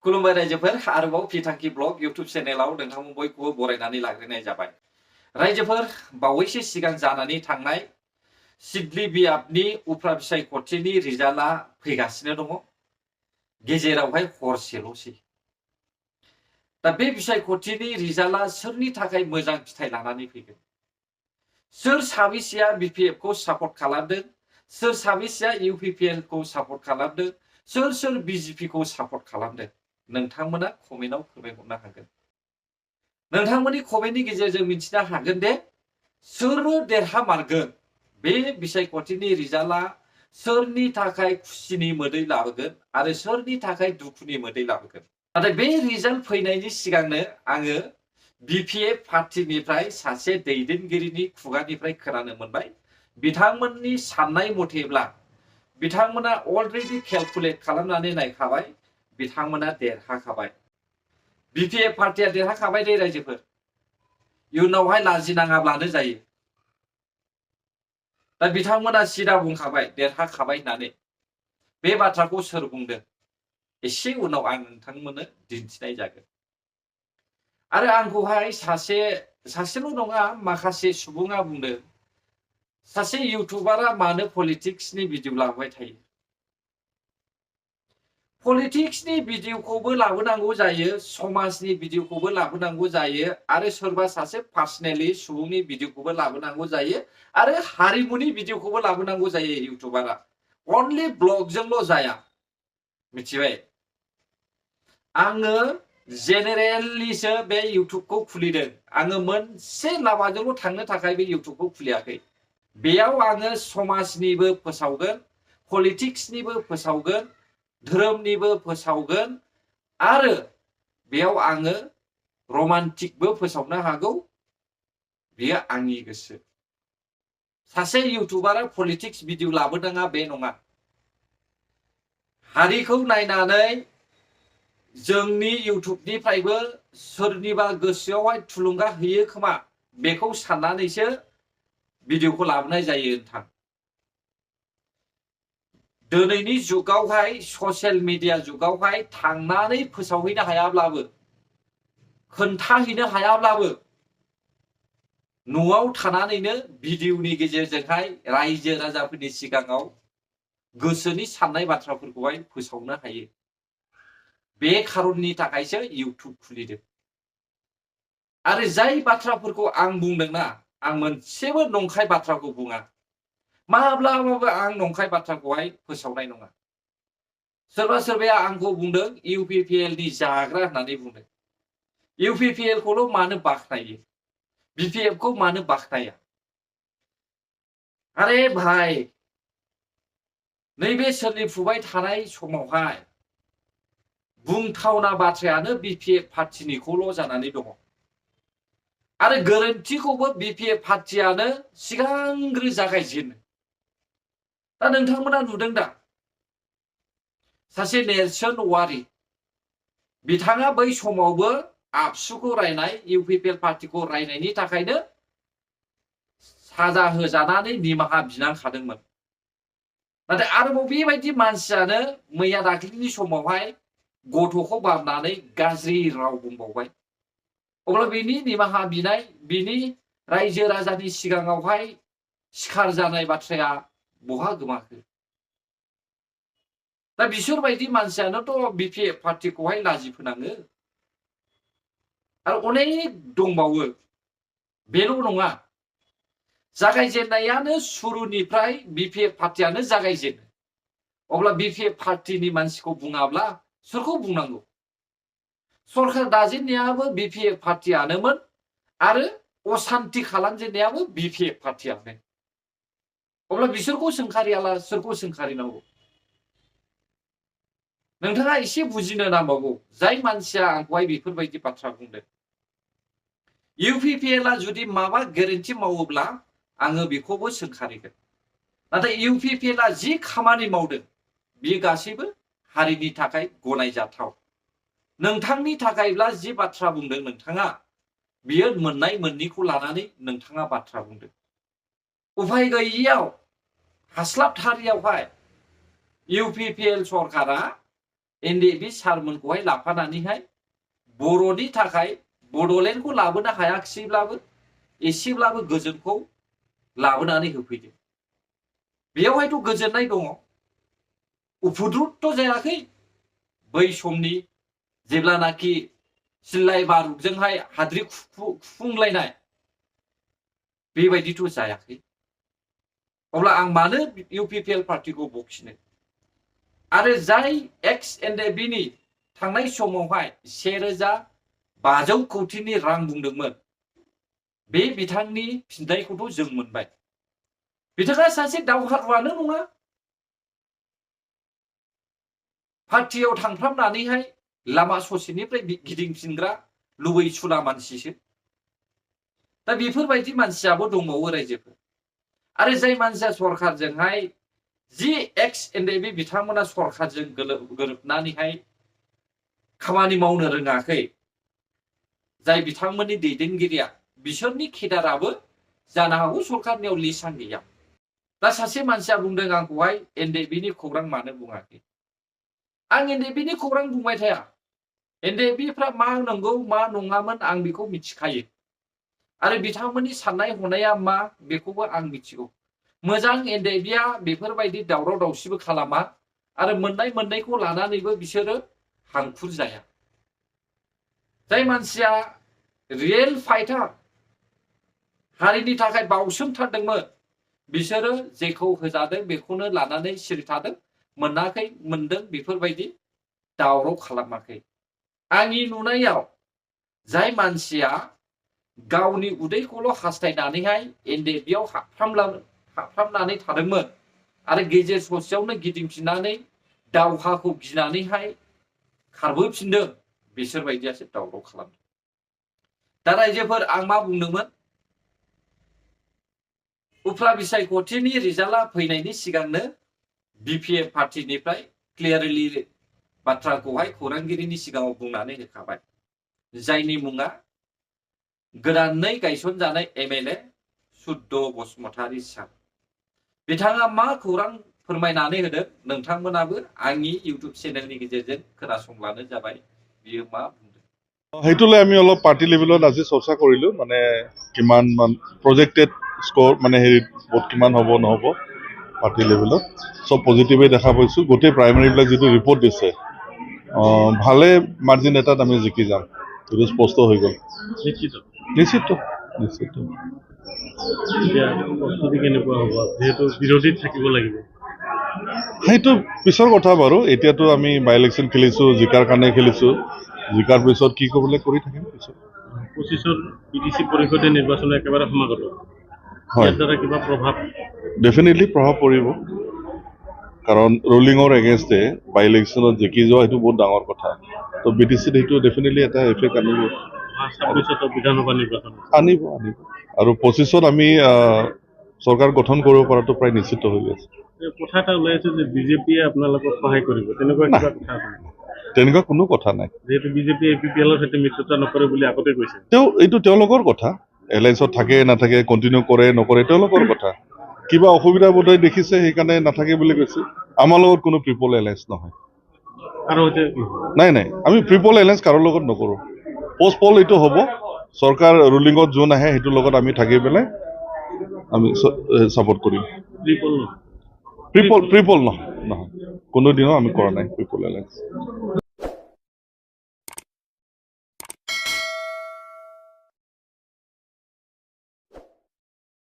खुलुमबाय रायजोफोर आरोबाव फिथांखि ब्लग इउटुब चेनेलाव नोंथांमोन बयखौबो बरायनानै लाग्रोनाय जाबाय। रायजोफोर बावैसो सिगां जानानै थांनाय सिडली बियाबनि उफ्रा बिसायख'थिनि रिजाल्टआ फैगासिनो दङ। गेजेरावहाय हरसेल'सै। दा बे बिसायख'थिनि रिजाल्टआ सोरनि थाखाय मोजां फिथाइ लानानै फैगोन? सोर साबेसेया बिपिएफखौ सापर्ट खालामदों? सोर साबेसेया इउपिपिएलखौ सापर्ट खालामदों? सोर बिजेपिखौ सापर्ट खालामदों? नोंथांमोना कमेन्टआव फोरमायहरनो हागोन। नोंथांमोननि कमेन्टनि गेजेरजों मिथिनो हागोन दे सोर देरहामारगोन। बे बिसायख'थिनि रिजाल्टआ सोरनि थाखाय खुसिनि मोदै लाबोगोन आरो सोरनि थाखाय दुखुनि मोदै लाबोगोन। नाथाय बे रिजाल्ट फैनायनि सिगांनो आङो बिपिएफ पार्टिनिफ्राय सासे दैदेनगिरिनि खुगानिफ्राय खोनानो मोनबाय। बिथांमोननि साननाय मथेब्ला बिथांमोना अलरेडि केलकुलेट खालामनानै नायखाबाय, बिथांमोना देरहाखाबाय। बिपिएफ पार्टिया देरहाखाबाय दे रायजोफोर। इयुनावहाय लाजिनाङाब्लानो जायो। दा बिथांमोना सिदा बुंखाबाय देरहाखाबाय होननानै। बे बाथ्राखौ सोर बुंदों? एसे उनाव आं नोंथांमोननो दिन्थिनाय जागोन। आरो आंखौहाय सासेल' नङा माखासे सुबुङा बुंदों, सासे इउटुबारा मानो पलिटिक्सनि भिडिअ लाबोबाय थायो? पलिटिक्सनि भिडिअखौबो लाबोनांगौ जायो, समाजनि भिडिअखौबो लाबोनांगौ जायो आरो सोरबा सासे पार्सनेलि सुबुंनि भिडिअखौबो लाबोनांगौ जायो आरो हारिमुनि भिडिअखौबो लाबोनांगौ जायो इउटुबारा। अनलि ब्लगजोंल' जाया। मिथिबाय? आङो जेनेरेलिसो बे इउटुबखौ खुलिदों। आङो मोनसे लामाजोंल' थांनो थाखाय बे इउटुबखौ खुलियाखै। बेयाव आङो समाजनिबो फोसावगोन, पलिटिक्सनिबो फोसावगोन, धोरोमनिबो फोसावगोन आरो बेयाव आङो रमान्टिकबो फोसावनो हागौ। बेयो आंनि गोसो। सासे इउटुबारा पलिटिक्स भिडिअ लाबोनाङा बे नङा। हारिखौ नायनानै जोंनि इउटुबनिफ्रायबो सोरनिबा गोसोआवहाय थुलुंगा होयो खोमा, बेखौ साननानैसो भिडिअखौ लाबोनाय जायो नोंथां। दिनैनि जुगावहाय ससियेल मिडिया जुगावहाय थांनानै फोसावहैनो हायाब्लाबो, खोन्थाहैनो हायाब्लाबो न'आव थानानैनो भिडिअनि गेजेरजोंहाय रायजो राजाफोरनि सिगाङाव गोसोनि साननाय बाथ्राफोरखौहाय फोसावनो हायो। बे खारननि थाखायसो इउटुब खुलिदों। आरो जाय बाथ्राफोरखौ आं बुंदोंना, आं मोनसेबो नंखाय बाथ्राखौ बुङा। माब्लाबाबो आं नंखाय बाथ्राखौहाय फोसावनाय नङा। सोरबा सोरबाया आंखौ बुंदों इउपिपिएलनि जाग्रा होननानै बुंदों। इउपिपिएलखौल' मानो बाख्नायो? बिपिएफखौ मानो बाख्नाया? आरे भाई, नैबे सोलिफुबाय थानाय समावहाय बुंथावना बाथ्रायानो बिपिएफ पार्टिनिखौल' जानानै दङ। आरो गोरोन्थिखौबो बिपिएफ पार्टियानो सिगांग्रो जागायजेनो। दा नोंथांमोना नुदों दा सासे नेरसोन औवारि, बिथाङा बै समावबो आबसुखौ रायनाय, इउपिपिएल पार्टिखौ रायनायनि थाखायनो साजा होजानानै निमाहा बिनांखादोंमोन। नाथाय आरोबाव बेबायदि मानसियानो मैया दाख्लैनि समावहाय गथ'खौ बामनानै गाज्रि राव बुंबावबाय। अब्ला बिनि निमाहा बिनाय, बिनि रायजो राजानि सिगाङावहाय सिखार जानाय बाथ्राया बहा गोमाखो? दा बिसोरबायदि मानसियानोथ' बिपिएफ पार्टिखौहाय लाजि फोनाङो। आरो अनेक दंबावो। बेल' नङा, जागायजेननायानो सुरुनिफ्राय बिपिएफ पार्टियानो जागायजेनो। अब्ला बिपिएफ पार्टिनि मानसिखौ बुङाब्ला सोरखौ बुंनांगौ? सरकार दाजेननायाबो बिपिएफ पार्टियानोमोन आरो असान्ति खालामजेननायाबो बिपिएफ पार्टियानो। अब्ला बिसोरखौ सोंखारियाला सोरखौ सोंखारिनांगौ? नोंथाङा एसे बुजिनो नांबावगौ। जाय मानसिया आंखौहाय बेफोरबायदि बाथ्रा बुंदों, इउपिपिएलआ जुदि माबा गोरोन्थि मावोब्ला आङो बेखौबो सोंखारिगोन। नाथाय इउपिपिएलआ जि खामानि मावदों बेयो गासैबो हारिनि थाखाय गनायजाथाव। नोंथांनि थाखायब्ला जि बाथ्रा बुंदों नोंथाङा, बियो मोननाय मोननैखौ लानानै नोंथाङा बाथ्रा बुंदों। उफाय गैयियाव, हास्लाबथारियावहाय इउपिपिएल सरकारा एनडिएफबि सारमोनखौहाय लाफानानैहाय बर'नि थाखाय बड'लेण्डखौ लाबोनो हायाखिसैब्लाबो एसेब्लाबो गोजोनखौ लाबोनानै होफैदों। बेयावहायथ' गोजोननाय दङ, उपद्रुत जायाखै। बै समनि जेब्लानाखि सिल्लाय बारुदजोंहाय हाद्रि खुफुंलायनाय बेबायदिथ' जायाखै। अब्ला आं मानो इउपिपिएल पार्टिखौ बखिनो? आरो जाय एक्स एनडिएफबिनि थांनाय समावहाय 1,500 कौटिनि रां बुंदोंमोन, बे बिथांनि फिननायखौथ' जों मोनबाय। बिथाङा सासे दावहारुआनो नङा, पार्टियाव थांफ्रामनानैहाय लामा ससेनिफ्राय गिदिंफिनग्रा लुबैसुला मानसिसो। दा बेफोरबायदि मानसियाबो दंबावो रायजोफोर। आरो जाय मानसिया सरकारजोंहाय जि एक्स एनडिएफबि बिथांमोना सरकारजों गोरोबनानैहाय खामानि मावनो रोङाखै, जाय बिथांमोननि दैदेनगिरिया, बिसोरनि केडाराबो जानो हागौ सरकारनियाव लिस्टआनो गैया। दा सासे मानसिया बुंदों आंखौहाय एनडिएफबिनि खौरां मानो बुङाखै? आं एनडिएफबिनि खौरां बुंबाय थाया। एनडिएफबिफ्रा मा नंगौ मा नङामोन आं बेखौ मिथिखायो। आरो बिथांमोननि साननाय हनाया मा बेखौबो आं मिथिगौ। मोजां एनडिएफबिया बेफोरबायदि दावराव दावसिबो खालामा आरो मोननायखौ लानानैबो बिसोरो हांखुर जाया। जाय मानसिया रियेल फाइटार, हारिनि थाखाय बावसोमथारदोंमोन, बिसोरो जेखौ होजादों बेखौनो लानानै सिरि थादों। मोनाखै मोनदों बेफोरबायदि दावराव खालामाखै। आंनि नुनायाव जाय मानसिया गावनि उदैखौल' हास्थायनानैहाय एनडिएफबियाव हाबफ्रामनानै थादोंमोन आरो गेजेर ससेयावनो गिदिंफिननानै दावहाखौ गिनानैहाय खारबोफिनदों, बिसोरबायदियासो दावराव खालामदों। दा रायजोफोर, आं मा बुंदोंमोन? उफ्रा बिसायख'थिनि रिजाल्टआ फैनायनि सिगांनो बिपिएफ पार्टिनिफ्राय क्लियारलि बाथ्राखौहाय खौरांगिरिनि सिगाङाव बुंनानै होखाबाय। जायनि मुङा गोदानै गायसनजानाय एमएलए सुद्द बसुमतारी सार। बिथाङा मा खौरां फोरमायनानै होदों, नोंथांमोनाबो आंनि इउटिउब चेनेलनि गेजेरजों खोनासंब्लानो जाबाय बियो मा बुंदों। সেইটোলৈ আমি অলপ পাৰ্টি লেভেলত আজি চৰ্চা কৰিলোঁ, মানে কিমান প্ৰজেক্টেড স্ক'ৰ, মানে হেৰিত ভোট কিমান হ'ব নহ'ব পাৰ্টি লেভেলত চব পজিটিভেই দেখা পাইছোঁ। গোটেই প্ৰাইমেৰীবিলাক যিটো ৰিপৰ্ট দিছে, ভালে মাৰ্জিন এটাত আমি জিকি যাম, সেইটো স্পষ্ট হৈ গ'ল। নিশ্চিত নিশ্চিত নিশ্চিত। কেনেকুৱা হ'ব, যিহেতু বিৰোধীত থাকিব লাগিব, সেইটো পিছৰ কথা বাৰু। এতিয়াতো আমি বাই ইলেকশ্যন খেলিছোঁ, জিকাৰ কাৰণে খেলিছোঁ। জিকাৰ পিছত কি কৰিবলৈ কৰি থাকিম পিছত। 25ৰ বিডিচি পৰিষদে নিৰ্বাচন একেবাৰে সমাগত, ইয়াৰ দ্বাৰা কিবা প্ৰভাৱ? ডেফিনেটলি প্ৰভাৱ পৰিব, কাৰণ ৰুলিঙৰ এগেইনষ্টে বাই ইলেকশ্যনত জিকি যোৱা সেইটো বহুত ডাঙৰ কথা। তো বিডিচিত সেইটো ডেফিনেটলি এটা এফেক্ট আনিব। 26ত বিধানসভা নিৰ্বাচন আনিব আনিব আৰু 25ত আমি চৰকাৰ গঠন কৰিব পৰাটো প্ৰায় নিশ্চিত হৈ আছে। কথা এটা ওলাই আছে যে বিজেপিয়ে আপোনালোকক সহায় কৰিব, তেনেকুৱা কিবা কথা আছে? তেনেকুৱা কোনো কথা নাই। যেহেতু বিজেপি এপিপিএলৰ সৈতে মিত্ৰতা নকৰে বুলি আগতে কৈছে, এইটো তেওঁলোকৰ কথা। এলায়েন্সত থাকে নাথাকে, কণ্টিনিউ কৰে নকৰে, তেওঁলোকৰ কথা। কিবা অসুবিধা বোধহয় দেখিছে, সেইকাৰণে নাথাকে বুলি কৈছে। আমাৰ লগত কোনো ট্ৰিপল এলায়েন্স নহয়। আৰু নাই নাই, আমি ট্ৰিপল এলায়েন্স কাৰো লগত নকৰোঁ। পোষ্ট পল এইটো হ'ব, চৰকাৰ ৰুলিঙত যোন আহে সেইটোৰ লগত আমি থাকি পেলাই আমি ছাপোৰ্ট কৰিম। ট্ৰিপল নহয় নহয়, কোনোদিনো আমি কৰা নাই ট্ৰিপল এলায়েন্স।